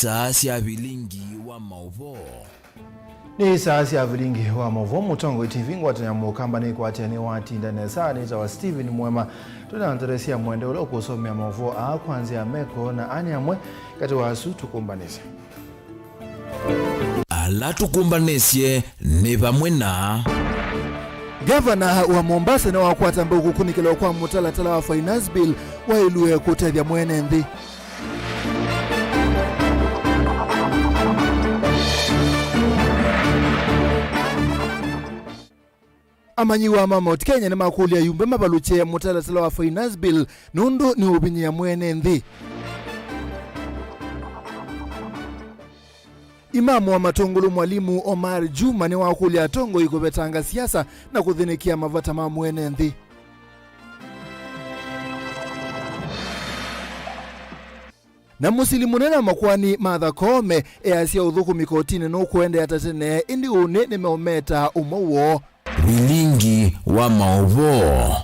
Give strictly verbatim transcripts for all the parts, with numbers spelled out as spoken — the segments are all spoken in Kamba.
Saa sya vilingi wa maũvoo. Nĩ saa sya vilingi wa maũvoo. Mũtongoi T V ngwatanĩo ya Mũkamba nĩkwatĩa nĩwatinda nesa. Nĩtawa Stephen Mwema. Twĩna ndeto sya mwende ũla ũkũsomea maũvoo aa kwa nzĩa ya meko, na ani amwe katĩ wa asu tũkũmbanĩsye. Ala tũkũmbanĩsye nĩ vamwe na. Ngavana wa Mombasa nĩwakwata mbau kũkunĩkĩlwa kwa mũtalatala wa Finance Bill waĩlwe kũtethya mwene nthĩ. Amanyĩw'a ma Mount Kenya nĩmakũlya ayumbe mavalũkye mũtalatala wa Finance Bill nũndũ nĩũvinyĩĩa mwene nthĩ. Imamu wa Matũngũlũ Mwalimu Omar Juma nĩwakũlya atongoi kũvetanga siasa na kũthĩnĩkĩa mavata ma mwene nthĩ. Na mũsili mũnene wa makoani Martha Koome easya ũthũkũmi kotinĩ nũkũendeea ta tene, ĩndĩ ũnĩ nĩmeũmeta ũmwe woo. Vilingi wa maũvoo.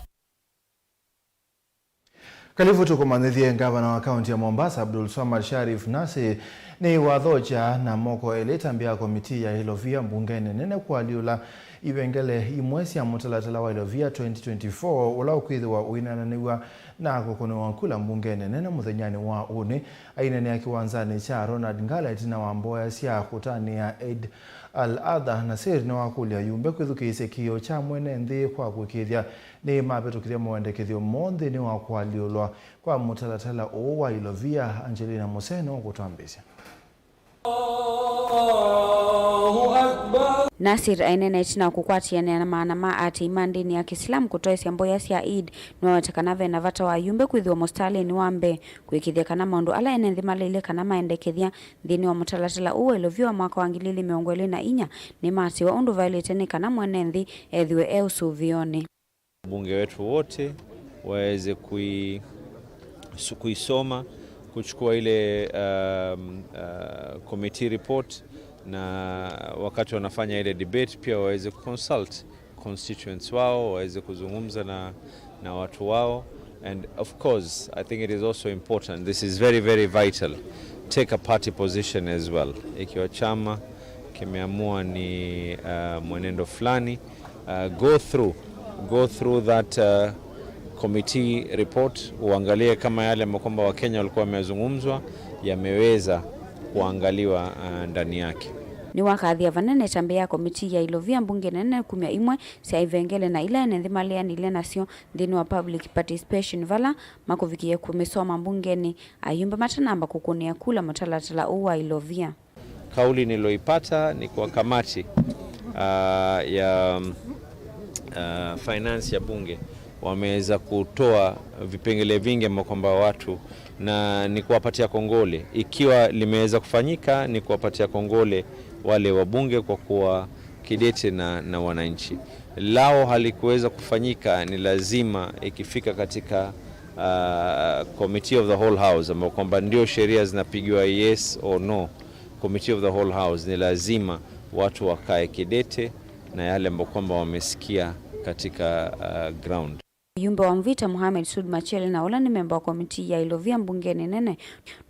Kalivu tũkũmanyĩthye ngavana wa kaunti ya Mombasa, Abdulswamad Sharif Nassir, nĩwathokya na moko elĩ ĩtambya ya komitii ya Ilovia mbungenĩ nene kũalyũla ivengele imwe sya mũtalatala wa Ilovia twenty twenty-four, ũla ũkwĩthĩwa ũineenanĩw'a na kũkũnĩwa kula mbungenĩ nene mũthenyanĩ wa ũnĩ. Aineenea kĩwanzanĩ kya Ronald Ngala ĩtina wa mboya sya kũtanĩa Eid al-Adha, Nassir nĩwakũlya ayumbe kwĩthukĩĩsya kĩĩo kya mwene nthĩ kwa kũĩkĩĩthya nĩmavĩtũkĩthya mawendekethyo moo nthĩnĩ wa kũalyũlwa kwa mũtalatala ũũ wa Ilovia. Angelina Musee nĩwe ũkũtwambĩĩsya. Nassir aineena ĩtina wa kũkwatĩanĩa na maana ma aatĩĩi ma ndĩni ya Kĩsilamu kũtoesya mboya sya Eid. Nĩwaweta kana ve na vata wa ayumbe kwĩthĩwa mũsitalĩnĩ wa mbee kũĩkĩĩthya kana maũndũ ala ene nthĩ maleile kana maendekethya nthĩnĩ wa mũtalatala ũũ wa Ilovia wa mwaka wa ngili ilĩ mĩongo ĩlĩ na inya nĩmaatĩĩwa ũndũ vaĩlĩte nĩ kana mwene nthĩ ethĩwe e ũsũvĩonĩ. Wabunge wetu wote waweze kui-, su-, kuisoma, kuchukua ile, um, uh, committee report, na wakati wanafanya ile debate pia waweze kuconsult constituents wao, waweze kuzungumza na, na watu wao. And of course, I think it is also important, this is very, very vital, take a party position as well. Ikiwa chama kimeamua ni, uh, mwenendo fulani, uh, go through, go through that, uh, committee report, uangalie kama yale ambayo kwamba Wakenya walikuwa wamezungumzwa yameweza kuangaliwa, uh, ndani yake. Nĩwakathĩa vanene ĩtambya ya komitii ya Ilovia mbunge nene kumya imwe sya ivengele na ila ene nthĩ maleanĩile nasyo nthĩnĩ wa public participation vala makũvikĩie kũmĩsoma mbungenĩ ayumbe matanamba kũkũnĩa kula mũtalatala ũũ wa Ilovia. Kauli niloipata ni kwa kamati, ah, ya, ah, finance ya bunge wameweza kutoa vipengele vingi ambao kwamba watu, na ni kuwapatia kongole. Ikiwa limeweza kufanyika, ni kuwapatia kongole wale wabunge kwa kuwa kidete na, na wananchi. Lao halikuweza kufanyika, ni lazima ikifika katika, ah, committee of the whole house, ambao kwamba ndio sheria zinapigiwa yes or no, committee of the whole house, ni lazima watu wakae kidete na yale ambayo kwamba wamesikia katika, uh, ground. Mũyumbe wa Mvita Mohamed Sud Machel, na ũla nĩ memba wa komitii ya Ilovia mbungenĩ nene,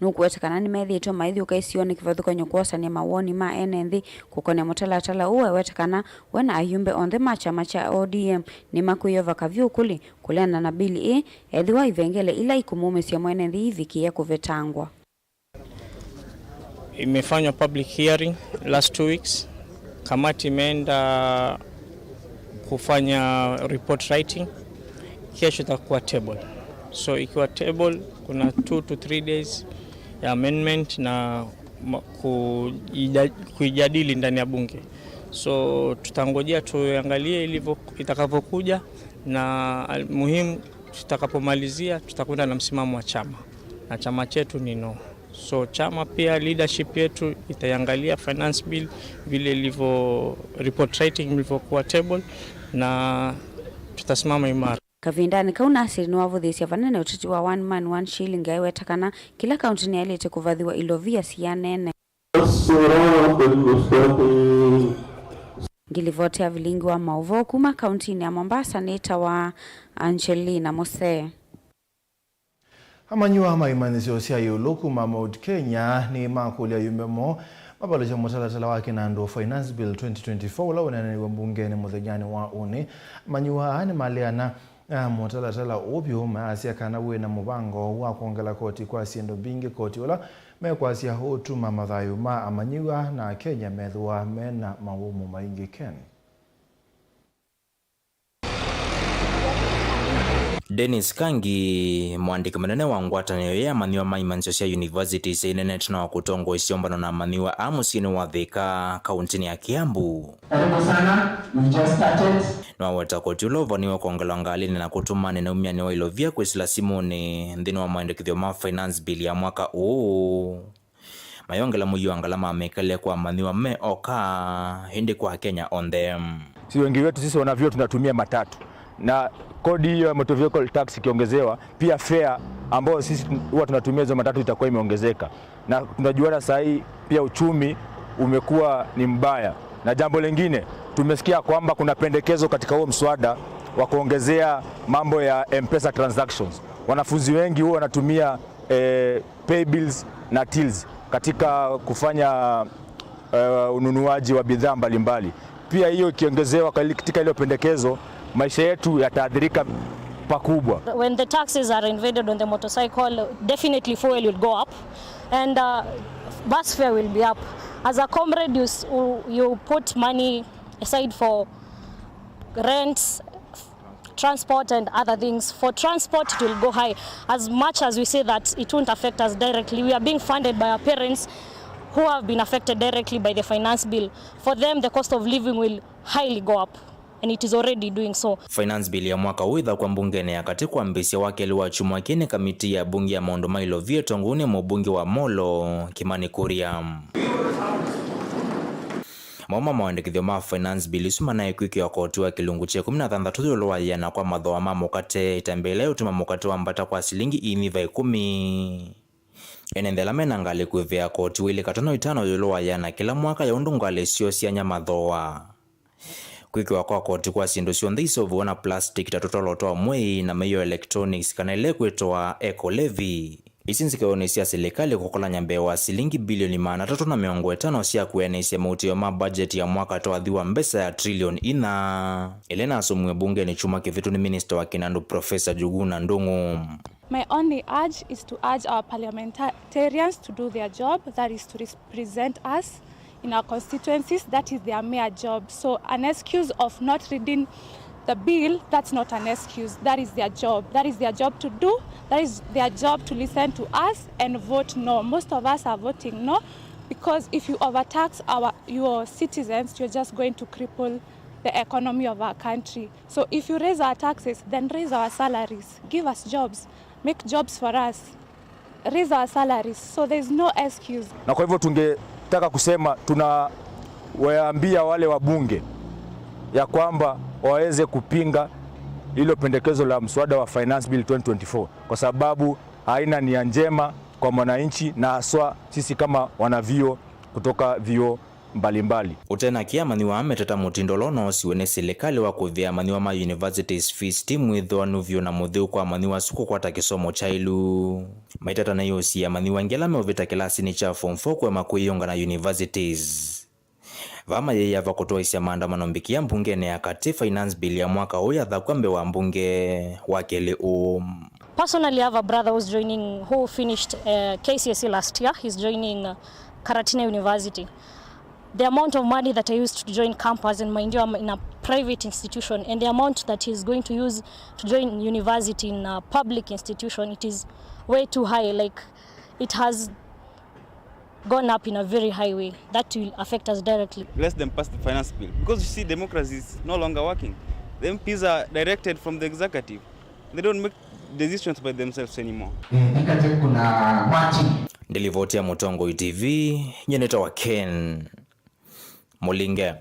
nũkũweta kana nĩmethĩĩtwe maithyũka isionĩ kĩvathũkany'o kwosany'a mawoni ma ene nthĩ kũkonĩa mũtalatala ũũ. Eweta kana we na ayumbe onthe ma kyama kya O D M nĩmakwĩyova kavyũ ũkũlĩ kũleana na bili ĩĩ, ethĩwa ivengele ila ikũmũmĩsya mwene nthĩ ivikĩe kũvetangwa. Imefanywa public hearing last two weeks. Kamati imeenda kufanya report writing. Kesho itakuwa table. So ikiwa table, kuna two to three days ya amendment na ma-, kuija-, kuijadili ndani ya bunge. So tutangojea tuangalie ilivyo, itakavyokuja, na al-, muhimu tutakapomalizia tutakwenda na msimamo wa chama, na chama chetu ni no. So chama pia, leadership yetu itaiangalia finance bill vile ilivyo, report writing ilivyokuwa table, na tutasimama imara. Kavindanĩ kau, Nasir nĩwavũthĩĩsye vanene ũteti wa one man, one shilling, aiweta kana kĩla kaunti nĩyaĩlĩte kũvathĩwa ilovia sianene. الصراط المستقيم. Ngilivoti ya vilingi wa maũvoo kuma kauntinĩ ya Mombasa nĩtawa Angelina Musee. Amanyĩw'a ma imanyĩsyo sya ĩũlũ kuma Mount Kenya nĩmakũlya ayumbe moo mavalũkye mũtalatala wa kĩnandũ Finance Bill twenty twenty-four ũla ũneenaniw'e mbungenĩ mũthenyanĩ wa ũnĩ. Amanyĩw'a aa nĩmaleana na mũtalatala ũũ vyũ, mayasya kana wĩ na mũvango wa kwongela koti kwa syĩndũ mbingĩ, koti ũla mekwasya ũtuma mathayũ ma amanyĩw'a na Akenya methĩwa me na mawũmũ maingĩ. Ken. Dennis Kangi, mũandĩki mũnene wa ngwatanĩo ya amanyĩw'a ma imanyĩsyo sya universities, aineenete na kũtongoesya ũmbano na amanyĩw'a a mũsyĩnĩ wa Thika, kaũntĩnĩ ya Kiambu. Karibu sana. We've just started. Nĩwaweta koti ũla ũvaniwe kwongelwa ngalĩnĩ na kũtuma anene umyanĩ wa ilovia kwĩsĩla simũnĩ nthĩnĩ wa maendekethyo ma Finance Bill ya mwaka ũũ. Mayongela mũio wa ngalama mĩkalĩle kwa amanyĩw'a me oka, ĩndĩ kwa Akenya onthe. Si wengi wetu sisi wanavyuo tunatumia matatu, na kodi hiyo ya motor vehicle tax ikiongezewa, pia fare ambayo sisi tun-, huwa tunatumia hizo matatu itakuwa imeongezeka, na tunajuana saa hii pia uchumi umekuwa ni mbaya. Na jambo lingine, tumesikia kwamba kuna pendekezo katika huo mswada wa kuongezea mambo ya M-Pesa transactions. Wanafunzi wengi huwa wanatumia, eh, pay bills na tills katika kufanya, eh, ununuaji wa bidhaa mbalimbali. Pia hiyo ikiongezewa kali-, katika ile pendekezo, maisha yetu yataathirika pakubwa. When the taxes are invaded on the motorcycle, definitely fuel will go up and, uh, bus fare will be up. As a comrade, you, s- you put money aside for rents, transport and other things. For transport, it will go high. As much as we say that it won't affect us directly, we are being funded by our parents who have been affected directly by the finance bill. For them, the cost of living will highly go up, and it is already doing so. Finance bill ya mwaka ũũ ĩthakwa mbungenĩ ya katĩ kwambĩĩsya wakelĩ wa kyumwa kĩĩ nĩ kamiti ya mbunge ya maũndũ ma ilovia ĩtongoew'e nĩ mũmbunge wa Molo, Kimani Kuria. Mamwe ma maandĩkĩthyo ma finance bill ĩsu manaĩkwĩkĩwa koti wa kĩlungu kya ĩkũmi na thanthatũ ĩũlũ wa yĩana kwa mathooa ma mũkate, ĩtambya yĩla ĩũtuma mũkate wambata kwa silingi inyĩva ĩkũmi. Ene nthĩ ala mena ngalĩ kũĩvĩa koti wa ilĩ katono itano ĩũlũ wa yĩana kĩla mwaka ya ũndũ ngalĩ syoo syany'a mathooa. Kwĩkĩwa kwa koti kwa syĩndũ syonthe iseũvĩwa na plastic ta tũtolo twa mwei na mĩio electronics, kana ĩla ĩkwĩtwa eco levy. Isu nzikĩonĩ sya silikalĩ kũkolany'a mbee wa silingi bilioni maana atatũ na mĩongo ĩtano sya kwĩanĩsya mautĩo ma budget ya mwaka twathi wa mbesa ya trillion inya, ĩla ĩnasũmiwe mbungenĩ kyumwa kĩvĩtu nĩ minista wa kĩnandũ Professor Njuguna Ndung'u. My only urge is to urge our parliamentarians to do their job, that is to represent us in our constituencies. That is their mere job. So an excuse of not reading the bill, that's not an excuse. That is their job. That is their job to do. That is their job to listen to us and vote no. Most of us are voting no, because if you overtax our, your citizens, you're just going to cripple the economy of our country. So if you raise our taxes, then raise our salaries. Give us jobs. Make jobs for us. Raise our salaries. So there's no excuse. Na kwa hivyo tungetaka kusema, tunawaambia wale wabunge ya kwamba waweze kupinga hilo pendekezo la mswada wa Finance Bill twenty twenty-four, kwa sababu haina nia njema kwa mwananchi, na haswa sisi kama wanavyuo kutoka vyuo mbalimbali. Ũtena kĩama, amanyĩw'a meteta mũtindo ũla ũnoosiwe nĩ silikalĩ wa kũĩvĩa amanyĩw'a ma universities fees ti mwĩthũanu vyũ na mũtheu kwa amanyĩw'a asu kũkwata kĩsomo kyaĩlu. Maiteta nĩ yũsie amanyĩw'a aingĩ ala meũvĩta kĩlasinĩ kya form four kũema kwĩyĩunga na universities. Vaa mayĩĩa va kũtwaĩsya maandamano mbikĩa mbungenĩ ya katĩ, finance bill ya mwaka ũũ yathakwa mbee wa mbunge wakelĩ ũũ. Personally, I have a brother who's joining, who finished, uh, K C S E last year. He's joining, uh, Karatina University. The amount of money that I used to join campus, and mind you, I'm in a private institution, and the amount that he's going to use to join university in a public institution, it is way too high. Like, it has gone up in a very high way that will affect us directly. Let them pass the finance bill, because you see, democracy is no longer working. The M Ps are directed from the executive. They don't make decisions by themselves anymore. Eh, thikate kuna marching. Ndilivoti ya Mũtongoi T V, nyie nĩtawa Ken Mũlinge.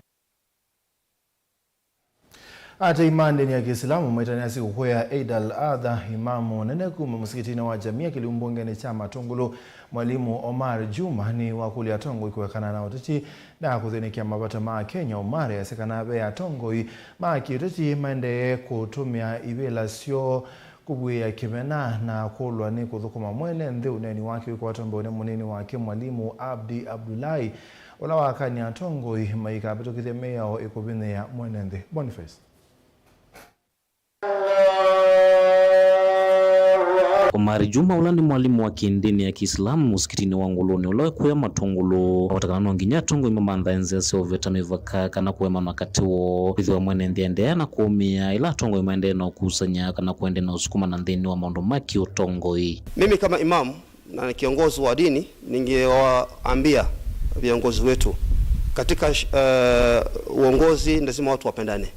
Atei ma ndĩni ya Kĩsilamu maitanĩa sikũkũ ya Eid al-Adha. Imamu mũnene kuma mũsikitĩnĩ wa Jamia kĩliu mbungeni kya Matungulu, Mwalimu Omar Juma, nĩwakũlya atongoi kũekana na ũteti na kũthĩnĩkĩa mavata ma Akenya. Omar asya kana ve atongoi ma kĩũteti maendee kũtũmĩa ivĩla syoo Kũvuĩa kĩmena na kũlwa nĩ kũthũkũma mwene nthĩ ũneeni wake wĩkwatwa mbau nĩ mũnini wake Mwalimu Abdi Abdullahi, ũla wakany'a atongoi maikavĩtũkĩthye mĩao ĩkũvĩnyĩĩa mwene nthĩ. Boniface. Omar Juma, ũla nĩ mwalimũ wa kĩndĩnĩ ya Kĩislamu mũsikitinĩ wa Ngũlũnĩ ũla wĩ kũya Matũngũlũ, awetakana no nginya atongoi mamanthae nzĩa sya ũveta mĩvaka kana kũemana katĩ woo, kwĩthĩwa mwene nthĩ aendeea na kũũmĩa ĩla atongoi maendee na ũkusany'a kana kũendeea na ũsukumana nthĩnĩ wa maũndũ ma kĩũtongoi. Mimi kama imam na kiongozi wa dini, ningewaambia viongozi wetu katika, eh, uongozi lazima watu wapendane,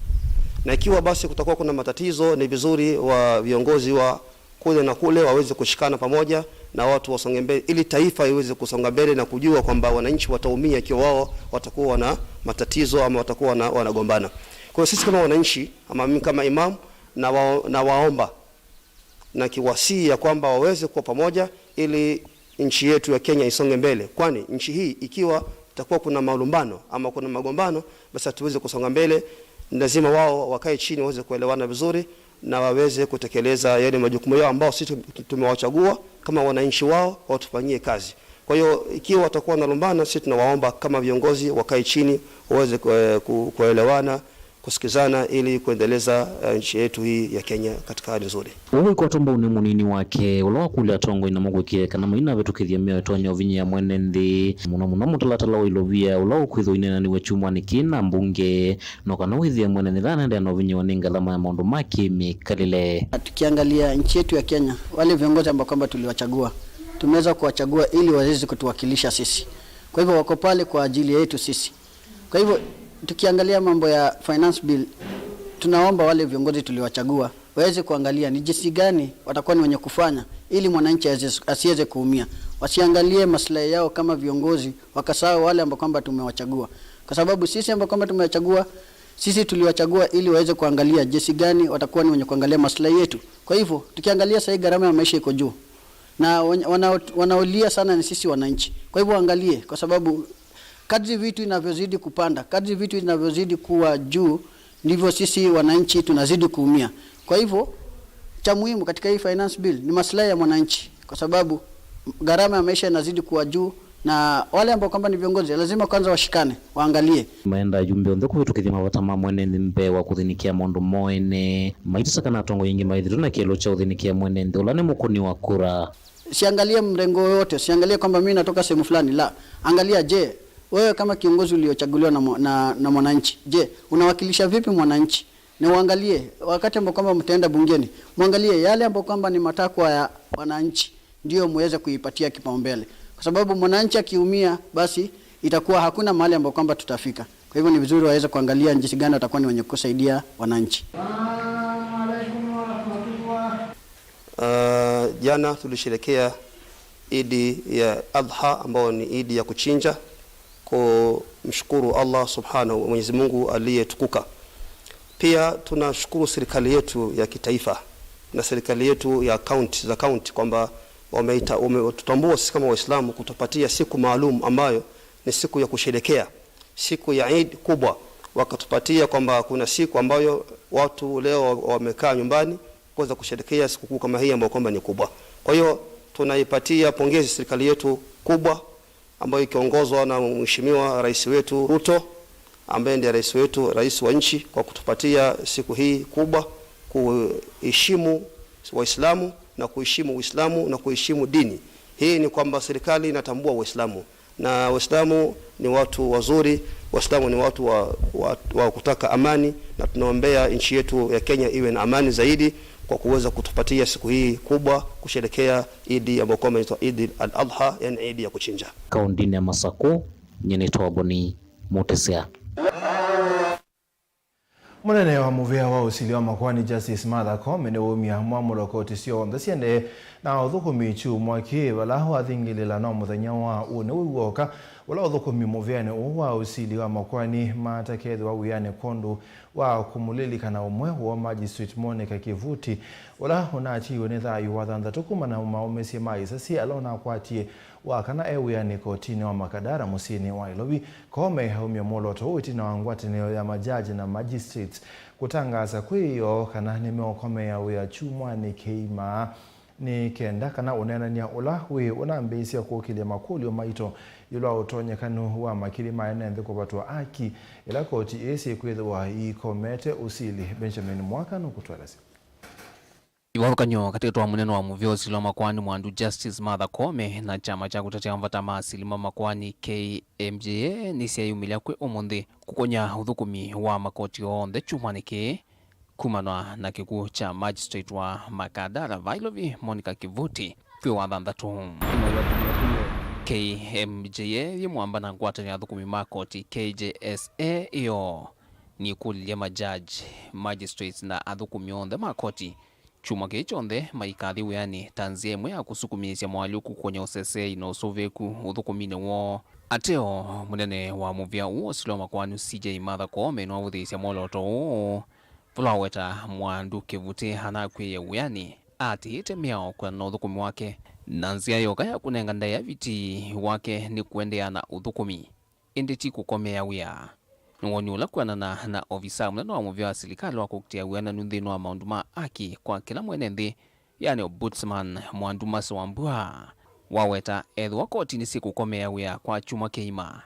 na ikiwa basi kutakuwa kuna matatizo, ni vizuri wa viongozi wa kule na kule waweze kushikana pamoja na watu wasonge mbele, ili taifa iweze kusonga mbele na kujua kwamba wananchi wataumia ikiwa wao watakuwa wana matatizo ama watakuwa wana-, wanagombana. Kwa hiyo sisi kama wananchi, ama mimi kama imam, na wa-, na waomba na kiwasihi ya kwamba waweze kuwa pamoja ili nchi yetu ya Kenya isonge mbele, kwani nchi hii ikiwa itakuwa kuna malumbano ama kuna magombano, basi hatuwezi kusonga mbele. Ni lazima wao wakae chini waweze kuelewana vizuri na waweze kutekeleza yale majukumu yao ambao sisi tumewachagua kama wananchi wao watufanyie kazi. Kwa hiyo ikiwa watakuwa wanalumbana, sisi tunawaomba kama viongozi wakae chini waweze kue-, ku-, kuelewana, kusikizana ili kuendeleza, eh, nchi yetu hii ya Kenya katika hali nzuri. Ũu wĩkwatwa mbau nĩ mũnini wake, ũla wakũlya atongoi namo kwĩkĩe kana mainavĩtũkĩthye mĩao ĩtonya ũvinyĩĩa mwene nthĩ, mũno mũno mũtalatala wa ilovia ũla ũkwĩthwa ũineenaniw'e kyumwanĩ kĩĩ na mbunge, no kana wĩthĩe mwene nthĩ ndanaendeea na ũvinyĩĩwa nĩ ngalama ya maũndũ ma kĩmĩkalĩle. Tukiangalia nchi yetu ya Kenya, wale viongozi ambao kwamba tuliwachagua, tumeweza kuwachagua ili waweze kutuwakilisha sisi. Kwa hivyo wako pale kwa ajili yetu sisi. Kwa hivyo, tukiangalia mambo ya finance bill, tunaomba wale viongozi tuliwachagua waweze kuangalia ni jinsi gani watakuwa ni wenye kufanya ili mwananchi asiweze, asiweze kuumia. Wasiangalie maslahi yao kama viongozi, wakasahau wale ambao kwamba tumewachagua. Kwa sababu sisi ambao kwamba tumewachagua, sisi tuliwachagua ili waweze kuangalia jinsi gani watakuwa ni wenye kuangalia maslahi yetu. Kwa hivyo, tukiangalia sahii gharama ya maisha iko juu. Na wen-, wanao-, wanaolia sana ni sisi wananchi. Kwa hivyo, angalie, kwa sababu kadri vitu inavyozidi kupanda, kadri vitu inavyozidi kuwa juu, ndivyo sisi wananchi tunazidi kuumia. Kwa hivyo, cha muhimu katika hii finance bill ni maslahi ya mwananchi, kwa sababu gharama ya maisha inazidi kuwa juu, na wale ambao kwamba ni viongozi lazima kwanza washikane, waangalie. Maenda ajumbe onthe kũvĩtũkĩthya mavata ma mwene nthĩ mbee wa kũthĩnĩkĩa maũndũ moo ene, maitĩsa kana atongoi aingĩ maĩthĩtwe na kĩelo kya ũthĩnĩkĩa mwene nthĩ ũla nĩ mũkũni wa kura. Siangalie mrengo yoyote, siangalie kwamba mimi natoka sehemu fulani, la. Angalia, je, wewe kama kiongozi uliochaguliwa na mwa-, na, na mwananchi, je, unawakilisha vipi mwananchi? Na uangalie, wakati ambao kwamba mtaenda bungeni, muangalie yale ambao kwamba ni matakwa ya wananchi, ndio muweze kuipatia kipaumbele. Kwa sababu mwananchi akiumia, basi itakuwa hakuna mahali ambao kwamba tutafika. Kwa hivyo ni vizuri waweze kuangalia jinsi gani watakuwa ni wenye kusaidia wananchi. Uh, jana tulisherekea Idi ya Adha, ambayo ni Idi ya kuchinja, kumshukuru Allah Subhanahu, Mwenyezi Mungu aliyetukuka. Pia tunashukuru serikali yetu ya kitaifa na serikali yetu ya county, za county, kwamba wameita-, wametutambua sisi kama Waislamu kutupatia siku maalum ambayo ni siku ya kusherekea, siku ya Eid kubwa. Wakatupatia kwamba kuna siku ambayo watu leo wamekaa nyumbani kuweza kusherekea sikukuu kama hii ambayo kwamba ni kubwa. Kwa hiyo tunaipatia pongezi serikali yetu kubwa ambayo ikiongozwa na Mheshimiwa Rais wetu Ruto, ambaye ndiye rais wetu, rais wa nchi, kwa kutupatia siku hii kubwa, kuheshimu Waislamu na kuheshimu Uislamu na kuheshimu dini. Hii ni kwamba serikali inatambua Waislamu, na Waislamu ni watu wazuri, Waislamu ni watu wa, wa, wa kutaka amani, na tunaombea nchi yetu ya Kenya iwe na amani zaidi kwa kuweza kutupatia siku hii kubwa kusherekea Idi ambayo kwamba inaitwa Idi al-Adha, yani Idi ya kuchinja. Kaũntĩnĩ ya Masakũ, nyie nĩtawa Boni Mũtĩsya. Mũnene wa mũvĩa wa ũsili wa makoani Justice Martha Koome nĩwaumya mwamũlo koti syonthe syendee na ũthũkũmi kyumwa kĩĩ, vala wathingĩlĩla no mũthenya wa ũnĩ w'oka, vala ũthũkũmi mũvĩanĩ ũũ wa ũsili wa makoani matakethĩwa wĩanĩ kwondũ wa kũmũlilikana ũmwe woo, Magistrate Monica Kivuti, ũla ũnatiiwe nĩ thayũ wa thanthatũ kumana na maũmĩsye ma isasi ala ũnakwatie wa kana e wĩanĩ kotinĩ wa Makadara mũsyĩnĩ wa Ilovi. Koome aumya mwolooto ũũ ĩtina wa ngwatanĩo ya majaji na magistrates kũtangaasa kwĩ ĩyoo kana nĩmeũkomea wĩa kyumwanĩ kĩima, nĩ kenda kana ũneenany'a ũla wĩ ũnambĩĩsya kũkĩlya makũlyo maito ĩũlũ wa ũtonyekanu wa makili ma ene nthĩ kũvatwa aki ĩla koti ii syĩkwĩthĩwa iikomete ũsili. Benjamin Mwaka nũkũtũelesya. Ivathũkany'o katĩkatĩ wa mũnene wa mũvĩa ũsili wa makoani mwandu Justice Martha Koome na kyama kya kũtetea mavata ma asili ma makoani K M J A nĩsyaĩumĩlya kwĩ ũmũnthĩ kũkony'a ũthũkũmi wa makoti onthe kyumwanĩ kĩĩ, kumanwa na kĩkw'ũ kya magistrate wa Makadara va Ilovi, Monica Kivuti, kwĩ wathanthatũ. K M J A yĩ mũamba na ngwatanĩo ya athũkũmi ma koti K J S A ĩyoo nĩkũlilye majaji, magistrates na athũkũmi onthe ma koti kyumwa kĩĩ kyonthe maikathi wĩanĩ ta nzĩa ĩmwe ya kũsukumĩĩsya moalyũku kũkony'a ũseseei na ũsũvĩĩku ũthũkũminĩ woo. Ateo, mũnene wa mũvĩa ũũ ũsili wa makoani C J Martha Koome nĩwavũthĩĩsye mwolooto ũũ, vala waweta mwandu Kĩvutĩ anakw'ĩĩe wĩanĩ aatĩĩte mĩao kwĩanana na ũthũkũmi wake, na nzĩa yoka ya kũnenga ndaĩa vitii wake nĩ kũendeea na ũthũkũmi, ĩndĩ ti kũkomea wĩa. Nĩ woni ũla kwĩanana na ovisaa mũnene wa mũvĩa wa silikalĩ wa kũkitĩa wĩananu nthĩnĩ wa maũndũ ma aki kwa kĩla mwene nthĩ, yani Ombudsman Mwandu Mercy Wambua, waweta ethĩwa koti nĩsyĩkũkomea wĩa kwa kyumwa kĩima,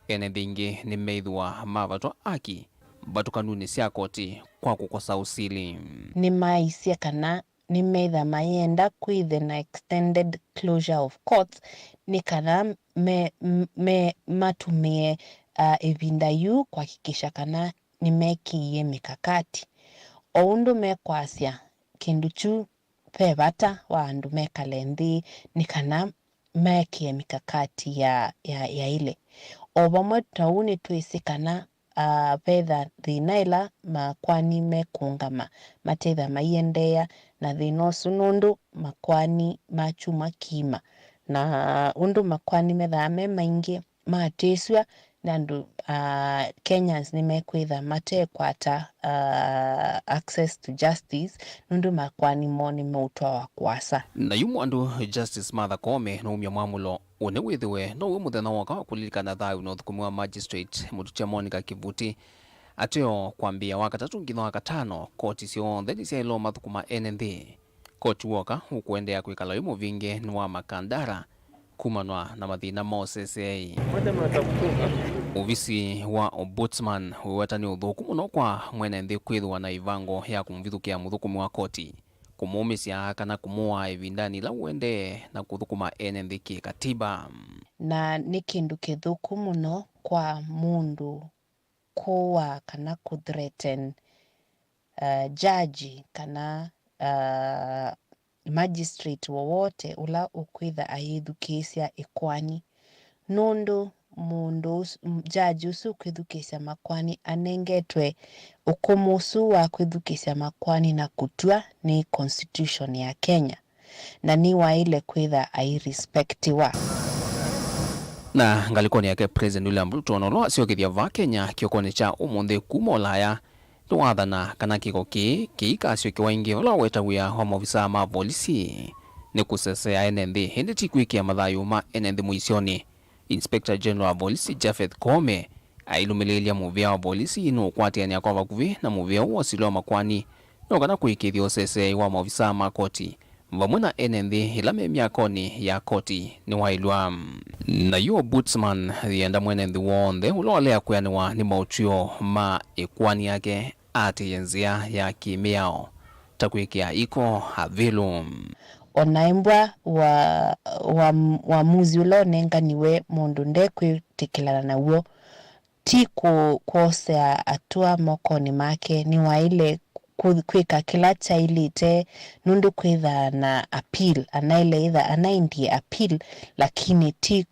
ene nthĩ ingĩ nĩmeĩthĩwa mavatwa aki mbatũkanunĩ sya koti kwa kũkosa ũsili. Nĩmaaisye kana nĩmeĩtha mayenda kwĩthĩwa na extended closure of courts nĩ kana me, me, matũmĩe, uh, ĩvinda yu kũhakikisha kana nĩmekĩie mĩkakati. O ũndũ mekwasya kĩndũ kyu, ve vata wa andũ mekale nthĩ nĩ kana mekĩe mĩkakati ya, ya, yaĩle. O vamwe na ũu, nĩtwĩsĩ kana, ah, vetha thĩna ĩla makoani mekũũngama, matethya maiendeea na thĩna ũsu, nũndũ makoani ma kyumwa kĩima, na ũndũ makoani methaa me maingĩ, maatĩsw'a nĩ andũ, ah, Kenyans nĩmekwĩtha matekwata, ah, access to justice, nũndũ makoani moo nĩmeũtwawa kũasa. Na yu mwandu Justice Martha Koome nũumya mwamũlo ũnĩ wĩthĩwe now'o mũthenya woka wa kũlilikana thayũ na ũthũkũmi wa magistrate mũtũtya Monica Kivuti. Ateo kwambĩĩa wa katatũ nginya wa katano, koti syonthe nĩsyaĩlwe mathũkũma ene nthĩ. Koti w'oka ũkũendeea kwĩkala wĩ mũvinge nĩ wa Makandara kumanwa na mathĩna ma ũseseei. Ovisi wa Ombudsman wĩweta nĩ ũthũku mũno kwa mwene nthĩ kwĩthĩwa na ĩvango ya kũmũvithũkĩa mũthũkũmi wa koti, kũmũũmĩsya kana kũmũaa ĩvindanĩ yĩla ũendee na kũthũkũma ene nthĩ kĩ-katiba. Na nĩ kĩndũ kĩthũku mũno kwa mũndũ kũaa kana kũ threaten, uh, judge kana, uh, magistrate wowote ũla ũkwĩtha ayĩthukĩĩsya ĩkoani, nũndũ mũndũ ũsu, m-, judge ũsu ũkwĩthukĩĩsya makoani anengetwe ũkũmũ ũsu wa kwĩthukĩĩsya makoani na kũtw'a nĩ constitution ya Kenya, na nĩwaĩle kwĩtha airespectiwa. Na ngalĩkonĩ yake, President William Ruto, na ũla wasyokethya vaa Kenya kĩokonĩ kya ũmũnthĩ kuma Ũlaya, nĩwathana kana kĩko kĩĩ kĩikasyokewa ĩngĩ, vala waweta wĩa wa maovisaa ma volisi nĩ kũsesea ene nthĩ, ĩndĩ ti kwĩkĩa mathayũ ma ene nthĩ mũisyonĩ. Inspector General wa volisi Japheth Koome ailũmĩlĩĩlya mũvĩa wa volisi nũũkwatĩanĩa kwa vakuvĩ na mũvĩa ũũ wa ũsili wa makoani, no kana kũĩkĩĩthya ũseseei wa maovisaa ma koti vamwe na ene nthĩ ĩla me myakonĩ ya koti nĩwaĩlw'a. Na yu Ombudsman yĩenda mwene nthĩ w'onthe ũla ũlea kwĩanĩwa nĩ maũtw'ĩo ma ĩkoani yake aatĩĩe nzĩa ya kĩ-mĩao ta kwĩkĩa iko avilũ. O na embwa wa, wa, wamuzi ũla ũnenganiwe mũndũ ndekwĩtĩkĩlana naw'o, ti kũ-, kwosea atũa mokonĩ make. Nĩwaĩle kũ-, kwĩka kĩla kyaĩlĩte, nũndũ kwĩthaa na appeal, anaĩle ĩtha anaendie appeal, lakini ti,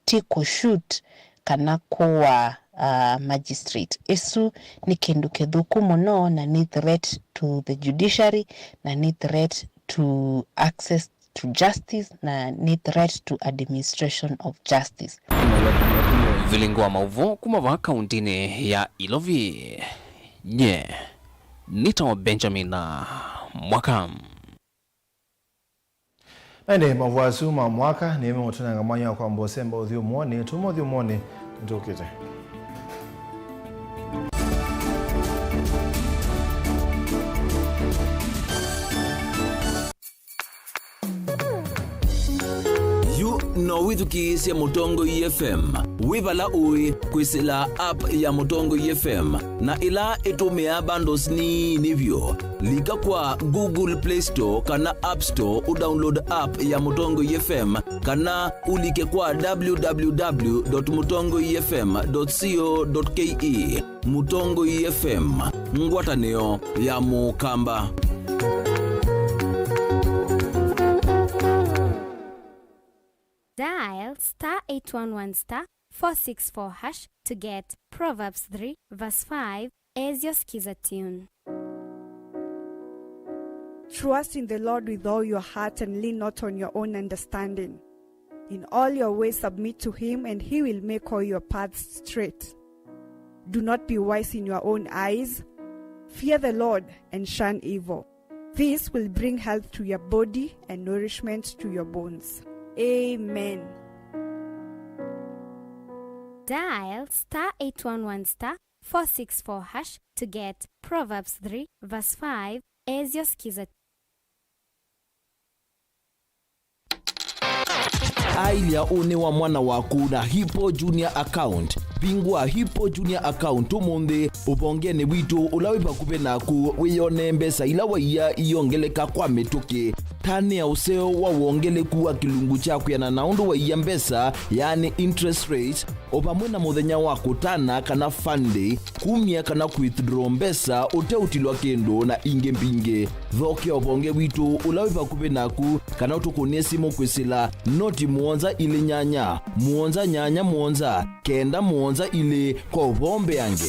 ti kũ shoot kana kũaa, uh, magistrate. Ĩsu nĩ kĩndũ kĩthũku mũno, na nĩ threat to the judiciary, na nĩ threat to access to justice, na nĩ threat to administration of justice. Vilingi wa maũvoo kuma vaa kaũntĩnĩ ya Ilovi. Nye nĩtawa Benjamin Mwaka. Na ĩndĩ maũvoo asu ma mwaka nĩmeũtũnenga mwanya wa kwamba ũsemba ũthyũmũonĩ. Tuma ũthyũmũonĩ nĩtũkĩte. Yu no wĩthukĩĩsye Mũtongoi F M wĩ vala ũĩ kwĩsĩla app ya Mũtongoi F M, na ĩla ĩtũmĩaa bundles nini vyũ. Lika kwa Google Play Store kana App Store ũdownload app ya Mũtongoi F M, kana ũlike kwa w w w dot mutongoi f m dot co dot k e. Mũtongoi F M, ngwatanĩo ya Mũkamba. Dial star eight one one star four six four hash to get Proverbs three verse five as your Skiza tune. Trust in the Lord with all your heart and lean not on your own understanding. In all your ways submit to him, and he will make all your paths straight. Do not be wise in your own eyes. Fear the Lord and shun evil. This will bring health to your body and nourishment to your bones. Amen. Dial star eight one one star four six four hash to get Proverbs three verse five as your Skiza. Ailya ũnĩ wa mwana waku na Hippo Junior Account. Vingũa Hippo Junior Account ũmũnthĩ ũvongenĩ witũ ũla wĩ vakuvĩ naku, wĩyonee mbesa ila waia iyongeleka kwa mĩtũkĩ. Tanĩa ũseo wa wongeleku wa kĩlungu kya kwĩana na ũndũ waia mbesa, yaani interest rates, o vamwe na mũthenya wa kũtana kana fund day, kumya kana kũ withdraw mbesa ũteũtilwa kĩndũ, na ingĩ mbingĩ. Thokea ũvonge witũ ũla wĩ vakuvĩ naku, kana ũtũkũnĩe simũ kwĩsĩla noti mũonza ilĩ nyanya, mũonza nyanya mũonza, kenda mũonza ilĩ kwa ũvoo mbeange.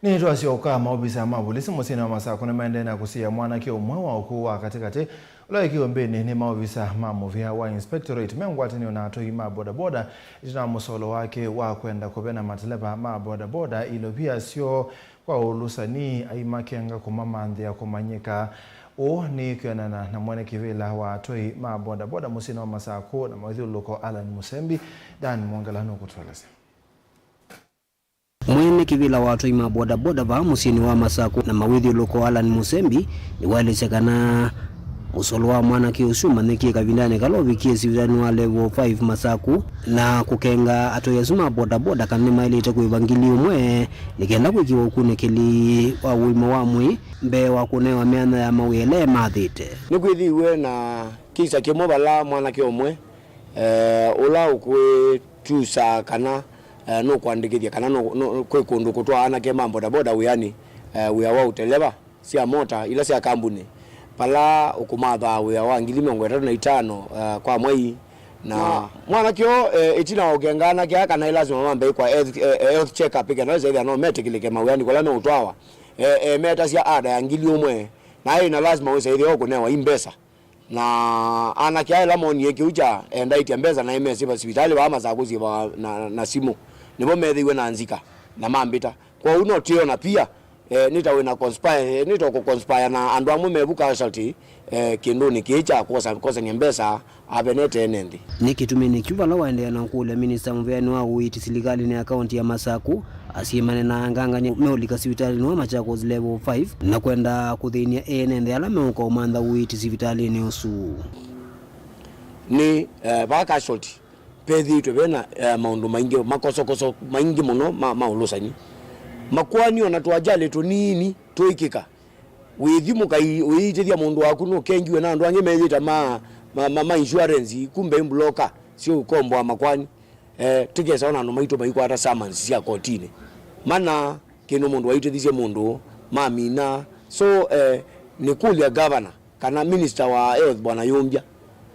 Nĩtwasyoka, maovisa ma volisi mũsyĩnĩ wa Masakũ nĩmaendee na kũsiĩĩa mwanake ũmwe wa ũkũũ wa katĩkatĩ ũla wĩkiwe mbĩnĩ nĩ maovisa ma mũvĩa wa inspectorate me ngwatanĩo na atwai ma bodaboda ĩtina wa mũsolo wake wa kwenda kũvena mateleva ma bodaboda ilovia syoo kwa ũlũsani aimakenga kũmamanthĩa kũmanyĩka. Ũũ nĩ kwĩanana na mwene kĩvĩla wa atwai ma bodaboda mũsyĩnĩ wa Masakũ na mawĩthyũlũlũko Allan Mũsembi. Dan Mwongela nũkũtũelesya. Mwene kĩvĩla wa atwai ma bodaboda vaa mũsyĩnĩ wa Masakũ na mawĩthyũlũlũko Allan Mũsembi nĩwaelesya kana mũsolo wa mwanake ũsu ũmanyĩkie kavindanĩ kala ũvikie sivitalĩnĩ wa Level five Masakũ na kũkenga atwai asu ma bodaboda kana nĩmaĩlĩte kũĩva ngili ũmwe nĩ kenda kwĩkĩwa ũkunĩkĩli wa ũima wa mwĩĩ mbee wa kũnewa myanya ya mawĩa ĩla emathĩte. Nĩkwĩthĩiwe na kĩsa kĩmwe vala mwanake ũmwe, eh, ũla ũkwĩtusaa kana, eh, nũkwandĩkĩthya kana nũ-, nũ-, kwĩ kũndũ kũtwaa anake ma bodaboda wĩanĩ, eh, wĩa wa ũteleva sya mota ila sya kambunĩ, vala ũkũmathaa wĩa wa ngili mĩongo ĩtatũ na itano, eh, kwa mwei. Na mwanake ũũ, eh, ĩtina wa ũkenga anake aa kana ĩ lasima mambe kwa health, eh, health check up ĩkenda wĩsa ĩthĩa no metĩkĩlĩke mawĩanĩ kũla meũtwawa, eh, eh, metasya ada ya ngili ũmwe, na aĩ na lasima wĩsa ĩthĩa ũkũnewa i mbesa. Na anake aa ĩla moonie kĩu kya endaĩtya mbesa na ĩmesĩva sivitalĩ vaa Masakũ syĩvawa na, na simũ, nĩvo methĩiwe na nzika na mambĩta. Kwoou no twĩona pia, eh, nĩ ta wĩna conspire, eh, nĩ ta kũ conspire na andũ amwe mevu casualty, eh, kĩndũnĩ kĩĩ kya kwosa, kwosany'a mbesa avenete ene nthĩ. Nĩ kĩtumi nĩkyu vala waendeea na ũkũlya minista mũveani wa ũiiti silikalĩnĩ ya kaunti ya Masakũ asyĩmane na angangany'a meũlika sivitalĩnĩ wa Machakos Level five na kwenda kũthĩny'a ene nthĩ ala meũka ũmantha ũiiti sivitalĩnĩ ũsu. Nĩ, eh, vaa casualty vethĩĩtwe vena, eh, maũndũ maingĩ, makosokoso maingĩ mũno ma, ma ũlũsani. Makwani ona tũajali tũnini tũĩkĩka. Wĩthi mũkai ũiitĩthya mũndũ waku nũkengiwe na andũ angĩ meyĩta ma, ma, ma, ma insurance, kumbe ĩ mbloka syũkomboa makwani. Eh, tũkesa ona andũ maitũ maikwata summons sya kotinĩ. Mana kĩndũ mũndũ waitĩthisye mũndũ, mamina. So, eh, nĩkũlya governor kana minister wa health Bwana Yumbya,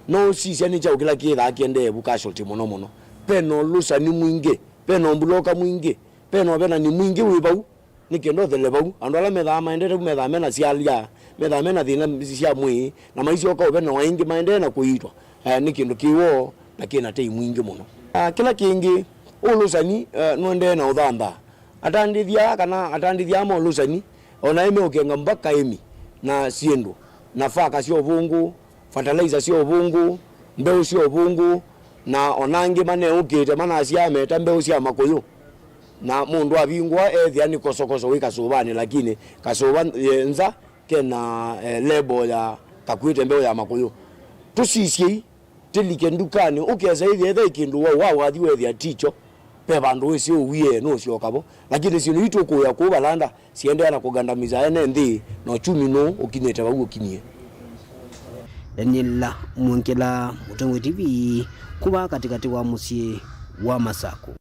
no ũsisya nĩ kyaũ kĩla kĩthaa kĩendee vu casualty mũno mũno. Ve na ũlũsani mwingĩ, ve na ũmbulũka mwingĩ, ve na ũvenani mwingĩ wĩ vau. Nĩ kenda ũthele vau. Andũ ala methaa maendete vu methaa mena syalya, methaa mena thĩna sya mwĩĩ, na maisyoka ũvena o aingĩ maendee na kũiitwa. Eh, nĩ kĩndũ kĩ woo na kĩ na tei mwingĩ mũno. Na kĩla kĩngĩ, ũlũsani, eh, nũendee na ũthanthaa. Atandĩthya kana atandĩthya ma ũlũsani, o na ĩmeũkenga mbaka ĩmi na syĩndũ, nafaka sya ũvũngũ, fertilizer sya ũvũngũ, mbeũ sya ũvũngũ, na o na angĩ maneũkĩte manasyaa meta mbeũ sya makũyũ. Na mũndũ avingũa ethĩa nĩ kosokoso wĩ kasũvanĩ, lakini kasũva, eh, nza kena, eh, lebo ya kakwĩte mbeũ ya makũyũ. Tũsisyei, tĩlike ndukanĩ, ũkesa ĩthĩa ethĩa kĩndũ wau wa wathi wethĩa tikyo, ve vandũ wĩsĩ ũwie nũũsyoka vo. Lakini syĩndũ ii tũkũĩa kũu valanda siendeea na kũgandamiza ene nthĩ, na uchumi nũũ ũkinyĩte vau ũkinyie. Daniel Mwongela, Mũtongoi T V, kuma katĩkatĩ wa mũsyĩ wa Masakũ.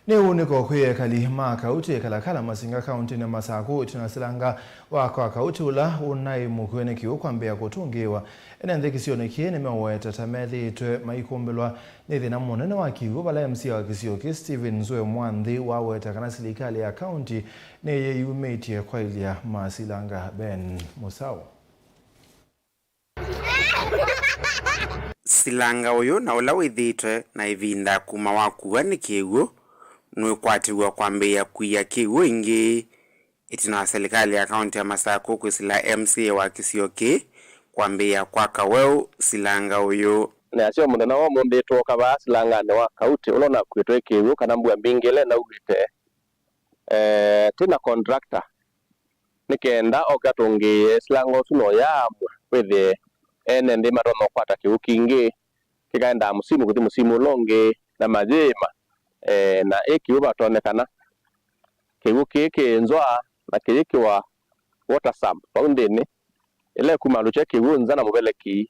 Nĩ ũunĩko kwĩ ekali ma Kauti Kalakala Masinga kauntinĩ Masakũ ĩtina silanga wa kwa Kauti ũla ũnaĩ mũkw'e nĩ kĩw'ũ kwambĩĩa kũtũngĩĩwa. Ene nthĩ kĩsionĩ kĩĩ nĩmeũweta ta methĩĩtwe maikũmbĩlwa nĩ thĩna mũnene wa kĩw'ũ, vala M C A wa kĩsio kĩĩ Stephen Nzue Mwanthi waweta kana silikalĩ ya kaunti nĩyĩyumĩtye kwaĩlya masilanga. Ben Mũsaũ. Silanga ũyũ na ũla wĩthĩĩtwe na ĩvinda kuma wakuwa nĩ kĩw'ũ nũĩkwatĩw'a kwambĩĩa kuia kĩw'ũ ĩngĩ, ĩtina wa silikalĩ ya kaunti ya Masakũ kwĩsĩla M C A wa kĩsio kĩĩ kwambĩĩa kwaka weũ silanga ũyũ. Nĩasya mũthenya wa ũmũnthĩ twooka vaa silanganĩ wa kautĩ ũla ũnakuĩtwe nĩ kĩw'ũ kana mbua mbingĩ ĩla ĩnaulĩte, eh, twĩ na contractor nĩ kenda oke atũngĩĩe silanga ũsu, no yaamw'a wĩthĩe ene nthĩ matonya ũkwata kĩw'ũ kingĩ kĩkaendaa mũsimu kũthi mũsimu ũla ũngĩ na mayĩĩma, eh, na ĩ kĩw'ũ vatonyekana kĩw'ũ kĩĩ kĩ nzwaa na kĩyĩkĩwa water sump vau nthĩnĩ, ĩla ĩkumalũkya kĩw'ũ nza na mũveleki,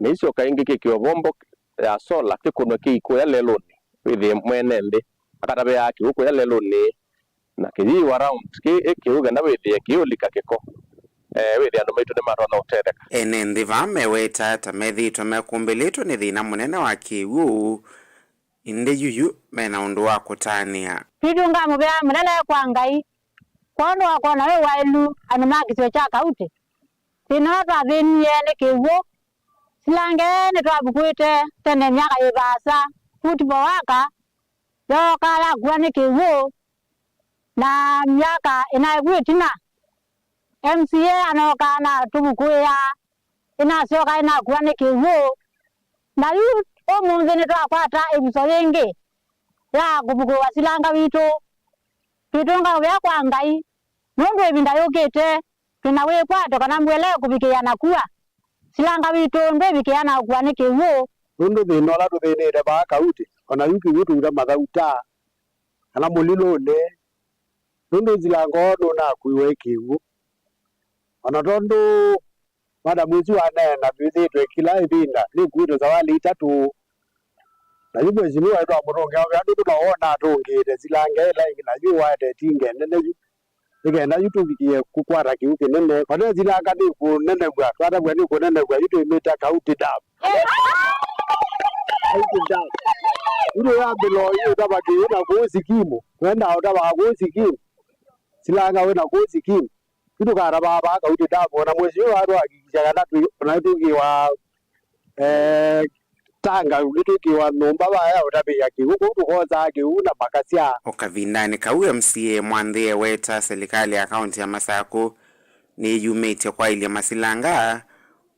na isyoka ĩngĩ kĩkĩwa vombo ya sola kĩkũnwe kĩi kũya lelũnĩ, wĩthĩe mwene nthĩ akatavĩaa kĩw'ũ kũya lelũnĩ, na kĩyĩwa round kĩ ĩ kĩw'ũ kenda wĩthĩe kĩũlika kĩko, eh, wĩthĩe andũ maitũ nĩmatonya ũtetheka. Ene nthĩ vaa meweta ta methĩĩtwe mekũmbĩlĩtwe nĩ thĩna mũnene wa kĩw'ũ, ĩndĩ yuyu mena ũndũ wa kũtanĩa. Twitũ ngamũvea mũnene kwa Ngai kwondũ wa kwona wĩ waĩlu andũ ma kĩsio kya Kauti. Thĩna ũla twathĩnie nĩ kĩw'ũ. Silanga ĩĩ nĩtwavukũĩte tene myaka yĩ vaasa, football waka yooka yakua nĩ kĩw'ũ, na myaka ĩna ĩvu ĩtina, M C A anooka na atũvukũĩa, ĩnasyoka ĩnakua nĩ kĩw'ũ. Na yu ũmũnthĩ nĩtwakwata ĩvuso yĩngĩ ya kũvukũĩwa silanga witũ. Twĩtũnga ũvea kwa Ngai, nũndũ ĩvinda yũkĩte twĩ na wĩkwato kana mbua ĩla ĩkũvikĩĩa na kua, silanga witũ ndwĩvikĩĩa na ũkua nĩ kĩw'ũ. Nũndũ thĩna ũla tũthĩnĩte vaa Kauti, o na yu kĩw'ũ tũuta mathauta kana mũlilũnĩ, nũndũ silanga ũũ nũnakuiwe nĩ kĩw'ũ. O na tondũ Madam ũsu aneena, twĩthĩĩtwe kĩla ĩvinda nĩkuĩtwe sawali itatũ. Na yu mwĩsimiwa nĩtwamũtũngĩa ũvea nũndũ no wona atũngĩĩte silanga ĩla ĩngĩ, na yu waete itinga ĩnene yu, nĩ kenda yu tũvikĩe kũkwata kĩw'ũ kĩnene. Vate silanga nĩkũnenevw'a, twatavw'a nĩkũnenevw'a, yu twĩmĩta Kauti Dam. Kauti Dam. Yu tũyambĩla oyu ũtava kĩw'ũ na kũu Sikimu, twendaa ũtavaa kũu Sikimu, silanga wĩ na kũu Sikimu. Yu tũkatavaa vaa Kauti Dam, o na mwezi ũyũ wa tũhakikisha kana twĩ, o na nĩtwĩkĩwa, eh, tanga, nĩtwĩkĩwa nyũmba vaya ũtavĩĩa kĩw'ũ, kũu tũkosaa kĩw'ũ na makasya. O kavindanĩ kau, M C A Mwanthi eweta silikalĩ ya kaunti ya Masakũ nĩyumĩtye kwaĩlya masilanga,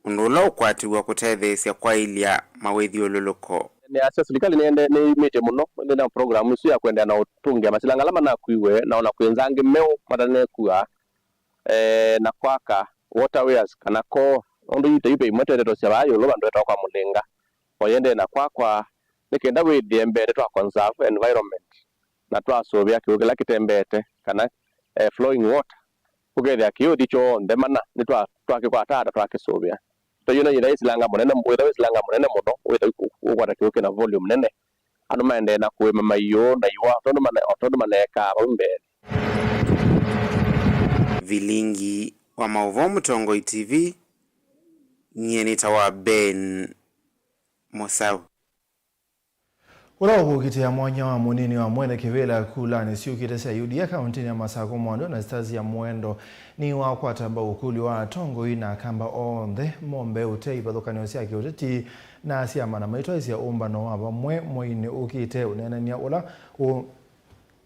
ũndũ ũla ũkwatĩw'a kũtetheesya kwaĩlya mawĩthyũlũlũko. Nĩasya silikalĩ nĩende-, nĩyumĩtye mũno nthĩnĩ wa program ĩsu ya kũendeea na ũtũngĩa masilanga ala manakuiwe, na ona kwĩnza angĩ meũ matanekua, eh, na kwaka waterways kana koo, nũndũ yu ta yu ve imwe twetetosya vaa ĩũlũ vandũ vetawa kwa Mũlĩnga, o yĩendee na kwakwa, nĩ kenda wĩthĩe mbee nĩtwa conserve environment na twasũvĩa kĩw'ũ kĩla kĩtembeete kana, eh, flowing water, ũkethĩa kĩũthi kyonthe mana nĩtwa-, twakĩkwata ata twakĩsũvĩa. Twayu na yĩla ĩsilanga mũnene, wĩtha wĩsilanga mũnene mũno, wĩtha ũkwata kĩw'ũ kĩna volume nene, andũ maendee na kũĩma maiũ na iwa, o tondũ mane-, o tondũ maneekaa vau mbeenĩ. Vilingi wa maũvoo Mũtongoi T V, nyie nĩtawa Ben Mũsau. Ũla ũkũkitĩa mwanya wa mũnini wa mwene kĩvĩla kulanĩ syũkĩte sya U D A kaũntĩnĩ ya Masakũ, Mwandu Anastasia Mwendo, nĩwakwata mbau ũkũlyo wa atongoi na akamba onthe mombe ũtei ivathũkany'o sya kĩũteti na syama na maitwaĩsya ũmbano wa vamwe mweinĩ ũkĩte ũneenany'a ũla ũ